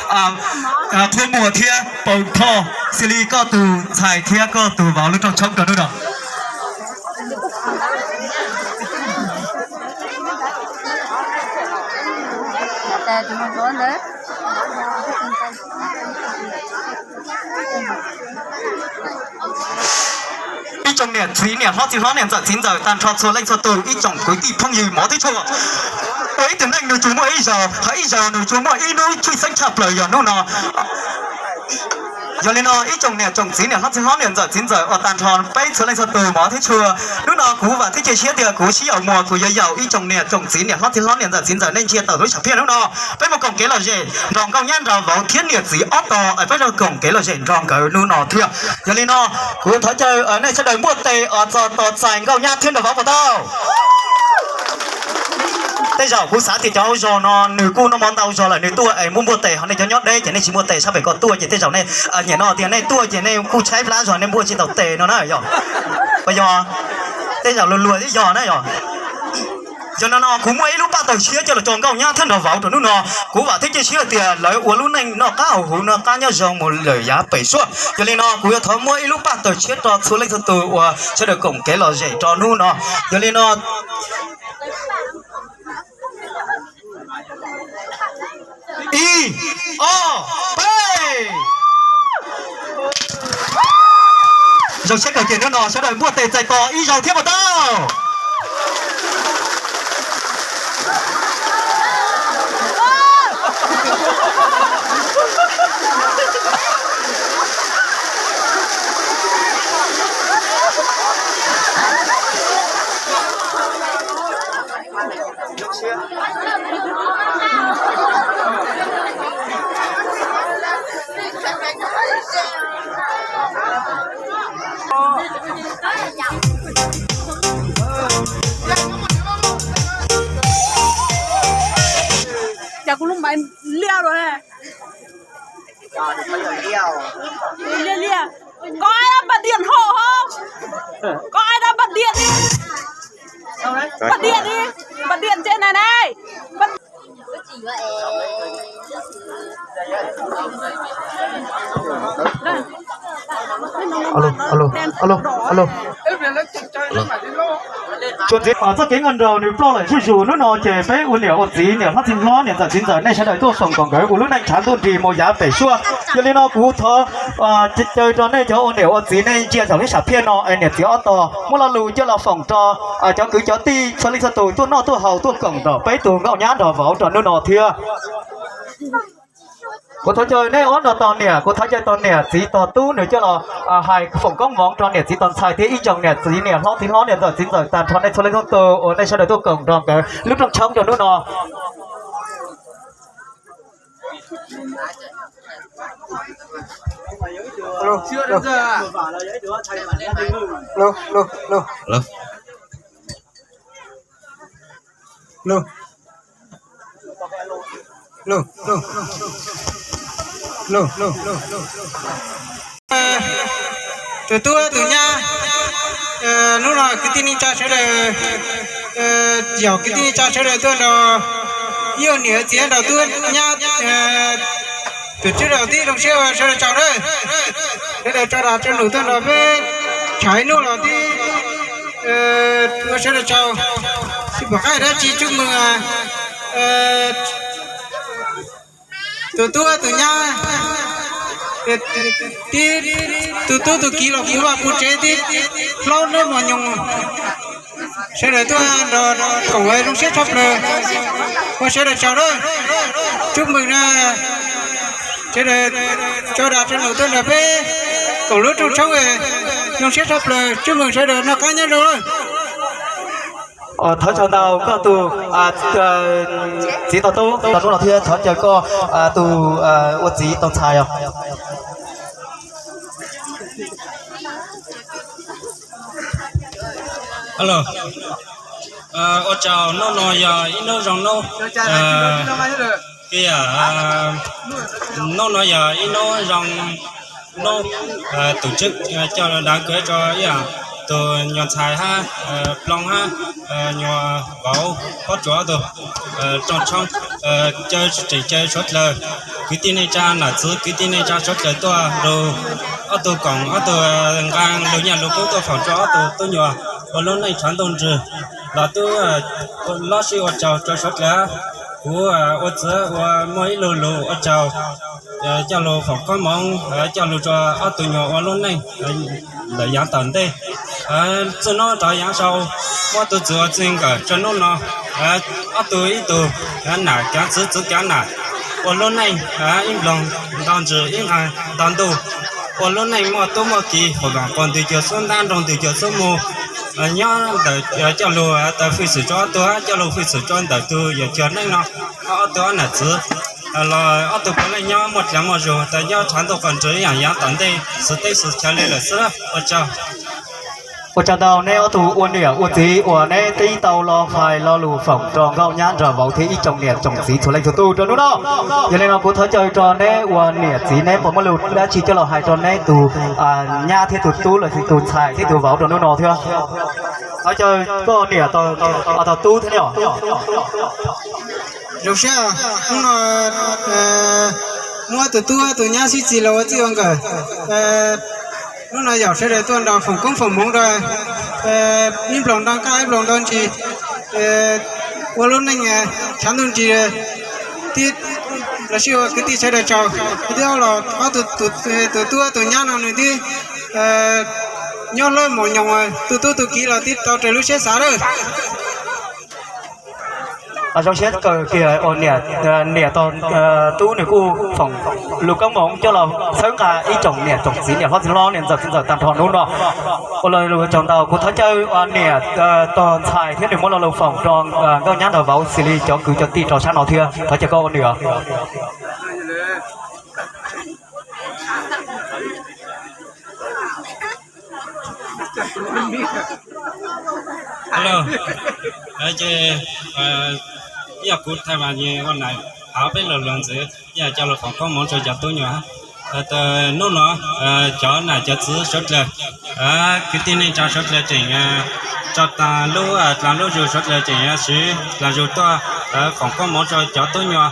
Phua Muas thiab Pau Thoj, xws li koj tus ntxhais thiab koj tus vauv lub rooj tshoob rau hnub no. Ib tsoom niam txiv niam hlob txiv hlob niam ntxawm txiv ntxawm tag nrho txhua leej txhua tus, ib tsoom kwv tij phooj ywg mov thiab tshua. Ua ib tug neej nws tsuas muaj ib zaug, hos ib zaug nws tsuas muaj ib hnub tshwj xeeb tshaj plaws yog hnub no. Yog li no ib tsoom niam tsoom txiv niam hlob txiv hlob niam ntxawm txiv ntxawm uas tag nrho peb txhua leej txhua tus mov thiab tshua, hnub no kuv vam thiab cia siab tias kuv sib yaum muas kuv yuav yaum ib tsoom niam tsoom txiv niam hlob txiv hlob niam ntxawm txiv ntxawm nej ntsia tawm lub sam phiaj hnub no. Peb mus koom kev lom zem nrog nkauj nyab nrog vauv thiab niam txiv ob tog, peb yuav koom kev lom zem nrog nkawd hnub no thiab. Yog li no kuv thov caw nej sawv daws npuaj tes os txog tos txais nkauj nyab thiab nrog vauv puas tau? Tej zaum kuv xav tias cov hauv zos no nws kuj noj mov ntau zog lawm nws tuaj es muab npuaj tes, ho nej cov nyob deb ces nej tsis npuaj tes sab pem ko tuaj ces tej zaum nej nyiam no tias nej tuaj ces nej kuj tshaib plab zog nej npuaj tsis tau tes no na yog. Puas yog? Tej zaum luag luag twb yog na yog. Yog no no kuv muaj ib lub paj tawg tshiab coj los tso nkauj nyab thiab nrog vauv rau hnub no. Kuv vam thiab cia siab tias lawv ua lub neej noj qab haus huv noj qab nyob zoo mus lawm yav pem suab. Yog li no kuv yuav thov muab ib lub paj tawg tshiab rau txhua leej txhua tus uas sawv daws koom kev lom zem rau hnub no. Yog li no ib, ob, peb. Zoo siab kawg ces hnub no sawv daws npuaj tes txais tos ib zaug thiab puas tau? Cas kuv lub maiv liab lawm. Liab liab. Koj ai dab npaj diam hos hos. Koj ai dab npaj diam li. Npaj diam li. Npaj diam ntsej na ne. Alo, alo, alo, alo. Txoj kev nkauj nraug nws ploj lawm zuj zus, hnub no ces peb ua niam ua txiv, niam hlob txiv hlob, niam ntxawm txiv ntxawm, nej sawv daws tuaj foom kom nkawd ua lub neej tshav ntuj nrig mus yav pem suab. Yog li no kuv thov caw rau nej cov ua niam ua txiv nej ntsia saum lub sam phiaj no es niam txiv ob tog muab lo lus coj los foom rau cov kwv cov tij txhua leej txhua tus tuaj noj tuaj haus tuaj koom nrog peb tug nkauj nyab nrog vauv rau hnub no thiab. Kuv thov caw nej ob nrog tog niam, kuv thov caw tog niam txiv tog tub nws coj los hais foom koob hmoov rau niam txiv tog ntxhais thiab ib tsoom niam txiv niam hlob txiv hlob niam ntxawm txiv ntxawm tag nrho nej txhua leej txhua tus uas nej sawv daws tuaj koom nrog nkawd lub rooj tshoob rau hnub no. Tus tub tus nyab, hnub no kwv tij neej tsa sawv daws, yog kwv tij neej tsa sawv daws tuaj nrog ib ua niam txiv nrog tub nyab, tus tswv laus tib zoo siab ua sawv daws tsaug na. Sawv daws tso dag tso num tuaj nrog peb tshav ib hnub los tib ua sawv daws tsaug. Tsis pom qab dab tsi, tswj mws tus tub tus nyab, tib tus tub tus kiv los puv vaj puv tsev tib hlaub hnub mos nyoos. Sawv daws tuaj nrog koom zoo siab tshaj plaws, ua sawv daws tsaug na. Tswj mws na, sawv daws tso dag tso num tuaj nrog peb koom lub rooj tshoob, zoo siab tshaj plaws, tswj mws sawv daws noj qab nyob zoo. Thov tsaug ntau koj tus txiv tog tub tau hnub no thiab thov caw koj tus ua txiv tau ntxhais os. Ua tsaug, hnub no yog ib hnub zoo hnub, hnub no yog ib hnub zoo hnub, tus tswv coj dag kawg rau ib yam tus nyuag ntxhais hab, ploog hab, nyuag vauv pob tsuas ob tug, rooj tshoob, caw tseem caw suav dlawg, kwv tij neej tsa nam txwv kwv tij neej tsa suav dlawg tuaj lug ob tug koom ob tug nqaa lug nyaj lug kub tuaj foom rua ob tug tub nyuas ua lub neej tshav ntuj ntswg los tub lob sib ua tsaug rua suav dlawg. Kuv ua txiv ua muaj ib lug lug ua tsaug coj lug foom koob moov coj lug rua ob tug nyuas ua lub neej ntawm yaav tom ntej. Txij nub rov yaav sau muab tug txwv ua txij nkawm rua nub no, ob tug ib tug nam kaav txwv txwv kaav nam ua lub neej ib nploog nto ntsws ib nqag nto ntuj, ua lub neej muaj tub muaj kiv, huam vaam quas ntwg cuag xub ntab nroog ntwg cuag xub mug, nyob ntawm coj lug taw fwj xwm rua ob tug hab coj lug fwj xwm rua ntawm tug yawm cuag neej no, ob tug ob nam txwv los ob tug puav leej nyob muaj dlaag muaj zug tas nyob tshav ntuj quas ntswg ib yaam yaav tom ntej xwv teb xwv chaw le lawm xwb. Ua tsaug. Ua tsaug ntau neb ob tug ua niam ua txiv uas neb teb tau los hais lo lus foom rua nkauj nyab nraug vauv thiab ib tsoom niam tsoom txiv txhua leej txhua tug rua nub no. Yog le no kuv thov caw rua neb ua niam txiv neb puas muaj lus dab tsi coj los hais rua neb tug nyab thiab tug tub los sis tug ntxhais thiab tug vauv rua nub no thiab. Thov caw koj niam tog tub thiab ne. Zoo siab hnub no muab tug tub tug nyab sib txig los ua txij ua nkawm. Hnub no yaum sawv daws tuaj nrog foom koob foom moov rua ib nploog nto nqaj ib nploog nto ntsis ua lub neej tshav ntuj ntswg tib los sib ua kwv tij sawv daws tsaug. Tib ob los ob tug tub tug nyab no nws twb nyob lawm moos nyoos, tug tub tug kiv los twb tau raws lub siab xav lawm. Zoo siab kawg kiag ua niam tog tub nws kuj foom lus koob moov coj los txhawb nqa ib tsoom niam tsoom txiv niam hlob txiv hlob niam ntxawm txiv ntxawm tag nrho hnub no. Ua lus tsaug ntau, kuv thov caw niam tog ntxhais thiab nws muab lo lus foom rua nkauj nyab nraug vauv xws li cov kwv cov tij rau sab no thiab. Thov caw koj ua niam. Hello, ces yog kuv thaij mas ua na, hab peb lug luag ntxwv yog coj lug foom koob moov rua cov tub nyuas. Hnub no cov nam cov txwv suav dlawg, kwv tij neej tsa suav dlawg tseem tso tas lub dlaag lub zug suav dlawg tseem siv dlaag zug tuaj foom koob moov rua cov tub nyuas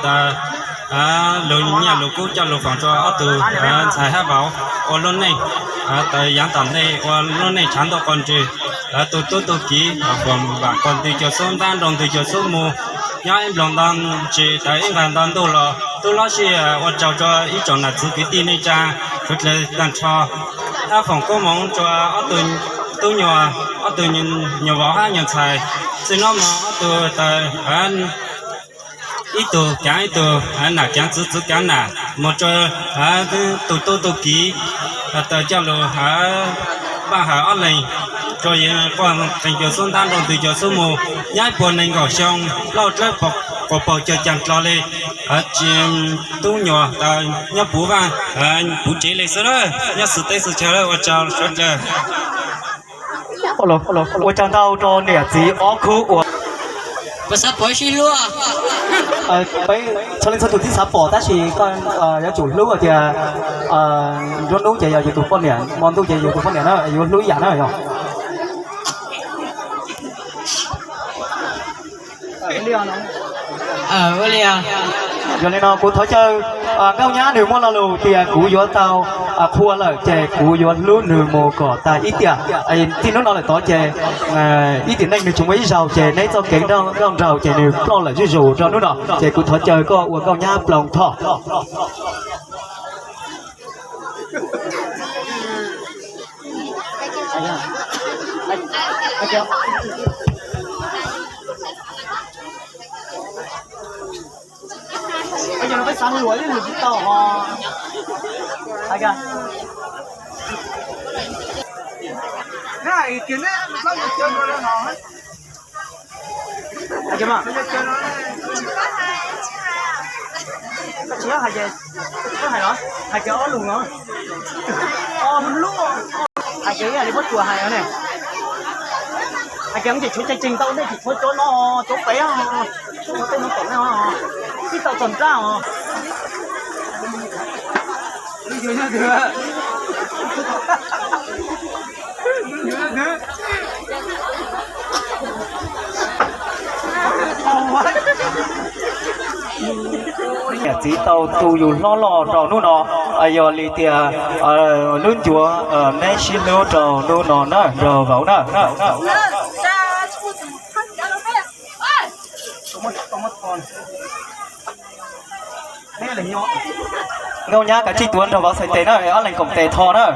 tas lug nyaj lug kub coj lug foom rua ob tug ntxhais hab vauv ua lub neej tas yaav tom ntej ua lub neej tshav ntuj quas ntswg, tug tub tug kiv huam vaam quas ntwg cuag xub ntab nroog ntwg cuag xub mug, nyob ib nploog nto ntsis tas ib nqag nto ntuj los tub lob sij ua tsaug rua ib tsoom nam txwv kwv tij neej tsa suav dlawg tag nrho. Hab foom koob moov rua ob tug tub nyuas, ob tug nyuas vauv hab nyuas ntxhais, txij nub moog ob tug tas ib tug kaav ib tug, nam kaav txwv txwv kaav nam, moog rua tug tub tug kiv tas coj lug npaaj has ob leeg rua quas qeeg cuag xub ntab nroog ntwg cuag xub mug, nyob ib puag neeg nkaum xyoo, plaub dlawb quas paug cuag caag dlog le, tub nyuas tas nyob puv vaaj puv tsev le xwb lawm, nyob xwv teb xwv chaw lawm. Ua tsaug suav dlawg. Ua tsaug ntau rua niam txiv ob khub uas peb xav pom sib hlub, peb txhua leej txhua tug twb xav pom tab sis koj yuav tsum hlub hais tias nruab hnub ces yog yus tus poj niam, hmo ntuj ces yus tus poj niam na, yuav hlub ib yam na yog. Yog li no kuv thov caw nkauj nyab nws muaj lo lus tias kuv yuav tau qhua lawm ces kuv yuav hlub nws mus kom tas ib tiam. Txij hnub no lawm tod ces ib tiam neej nws tsuas muaj ib zaug ces neb txoj kev nkauj nraug ces nws ploj lawm zuj zus rua hnub no ces kuv thov caw koj ua nkauj nyab ploog thoj. Hais tias, hais tias ob lus no, ob lub, hais tias ib yam li pob tsuas hais ne, hais tias tsis tshuav cai tseeg tau nej tsis tshuav cov no, cov pem, tej no tom nej, tib tau txog nrab os. Niam txiv tau tu yus hlob loj rau hnub no, yog li tias lub ncuav neb sib hlub rau hnub no na nrog vauv na. Nkauj nyab kav tsij tuav nrog vauv txhais tes na, ob leeg koom tes tho na.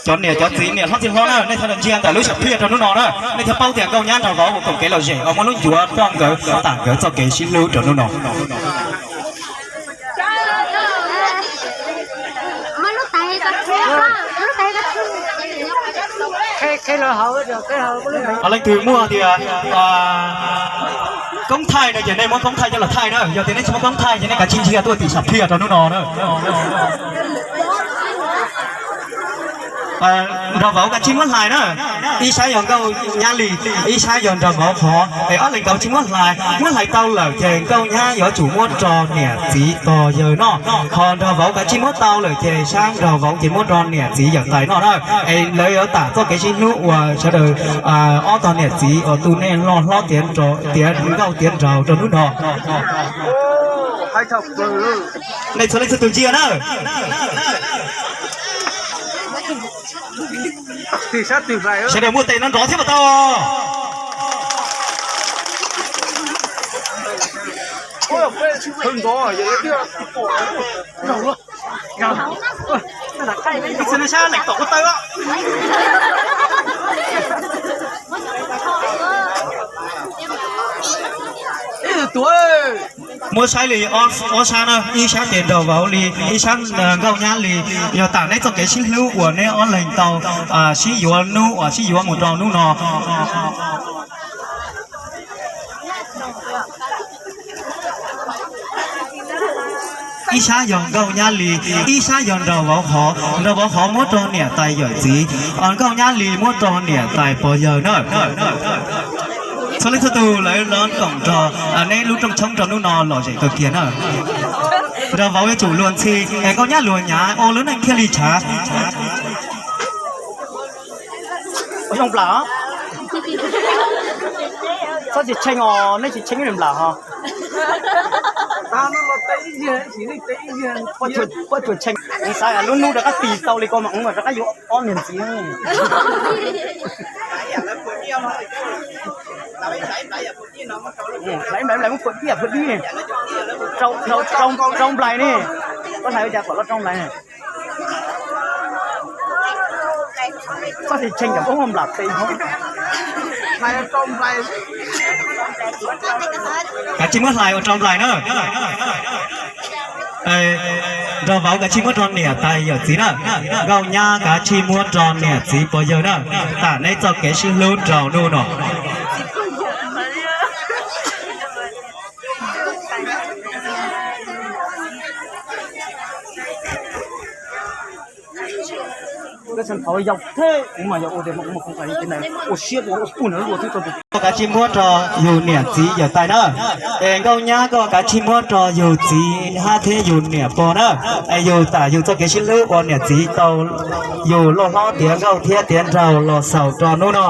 Cov niam cov txiv niam hlob txiv hlob na, nej sawv daws ntsia ntawm lub sam phiaj rau hnub no na, nej thiaj paub tias nkauj nyab nrog vauv koom kev lom zem uas muaj lub ncuav poj nkawd tam nkawd txoj kev sib hlub rau hnub no. Leej twg muaj tias koob thaij no ces nej muab koob thaij coj los thaij na, yog tias nej tsis muaj koob thaij ces nej kav tsij ntsia tuaj tim sam phiaj rau hnub no na. Nrog vauv kav tsij muab hlais na, ib sab yog nkauj nyab li, ib sab yog nrog vauv qhov, es ob leeg kav tsij muab hlais, muab hlais tau lawm ces nkauj nyab yuav tsum muab rau niam txiv pog yawg noj, ho nrog vauv kav tsij muab tau lawm ces sab nrog vauv ces muab rau niam txiv yawm tais noj na. Es lawv yuav tam txoj kev sib hlub uas sawv daws ob tog niam txiv uas tu nej loj hlob tiav nkauj tiav nraug rau hnub no. Nej txhua leej txhua tus ntsia na. Sawv daws muaj tes no nrov thiab mas tau. Muab saib li ob sab na, ib sab ces nrog vauv li, ib sab nkauj nyab li. Yog tam neb txoj kev sib hlub uas neb ob leeg tau sib yuav hnub uas sib yuav mus rau hnub no. Ib sab yog nkauj nyab li, ib sab yog nraug vauv qhov, nraug vauv qhov muab rau niam tais yawm txiv, nkauj nyab li muab rau niam tais pog yawg na. Txhua leej txhua tus lawv los koom nrog neb lub rooj tshoob rau hnub no lom zem kawg kiag na. Nraug vauv yuav tsum luag ntxhi, nkauj nyab luag nyav ua lub neej thiaj li tshav. Ua zoo nplam, txhob tsis tshee os, nej tsis tshee li nplam ho. Pob tsuas tshee, xav lub hnub rov qab tis tau li ko mas rov qab yuav ob niag ntxiv. Hlais nplais muab phuam diaj phuam dib, rau nplais ne, koj hlais ua cas kom loj rau nplais. Txhob tsis tshee cov nplam tes. Kav tsij muab hlais ua rau nplais na. Nraug vauv kav tsij muab rau niam tais yawm txiv na. Nkauj nyab kav tsij muab rau niam txiv pog yawg na. Tam neb txoj kev sib hlub rau hnub no. Kav tsij muab rau yus niam txiv yawm tais na. Es nkauj nyab koj kav tsij muab rau yus txiv hab thiab yus niam pog na. Es yus tam yus txoj kev sib hlub ua niam txiv tau yus loj hlob tiav nkauj thiab tiav nraug los xaus rau hnub no.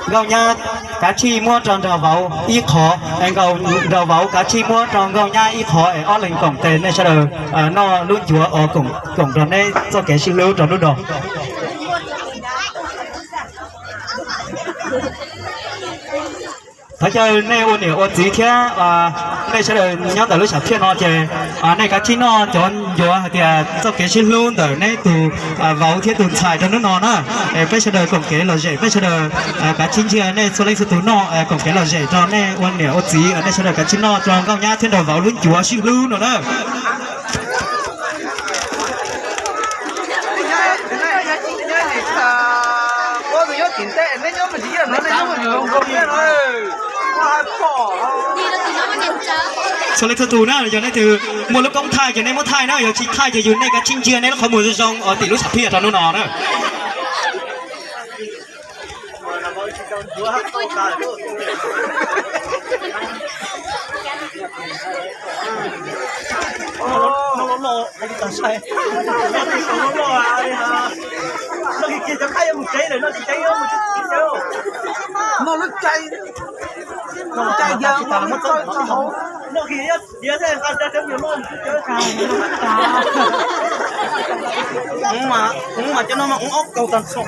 Nkauj nyab kav tsij muab rau nraug vauv ib qho, nraug vauv kav tsij muab rau nkauj nyab ib qho es ob leeg koom tes nej sawv daws noj lub ncuav uas koom rau neb txoj kev sib hlub rau hnub no. Thov caw nej ua niam ua txiv thiab nej sawv daws nyob ntawm lub sam phiaj no ces nej kav tsij noj cov ncuav hais tias txoj kev sib hlub ntawm neb tus vauv thiab tus ntxhais rau hnub no na. Peb sawv daws koom kev lom zem, peb sawv daws kav tsij ntsia nej txhua leej txhua tus noj koom kev lom zem rau nej ua niam ua txiv, nej sawv daws kav tsij noj rau nkauj nyab thiab nraug vauv lub ncuav sib hlub no na. Txhua leej txhua tus na, yog nej twg muaj lub koob thaij ces nej muab thaij na, yog tsis thaij ces yus nej kav tsij ntsia nej lub qhov muag zoo zoo tim lub sam phiaj rau hnub no na. Noj lub cai, noj cai yog noj lub cai hauv. Ub mas cov no mas ub ob kaug tag nrho.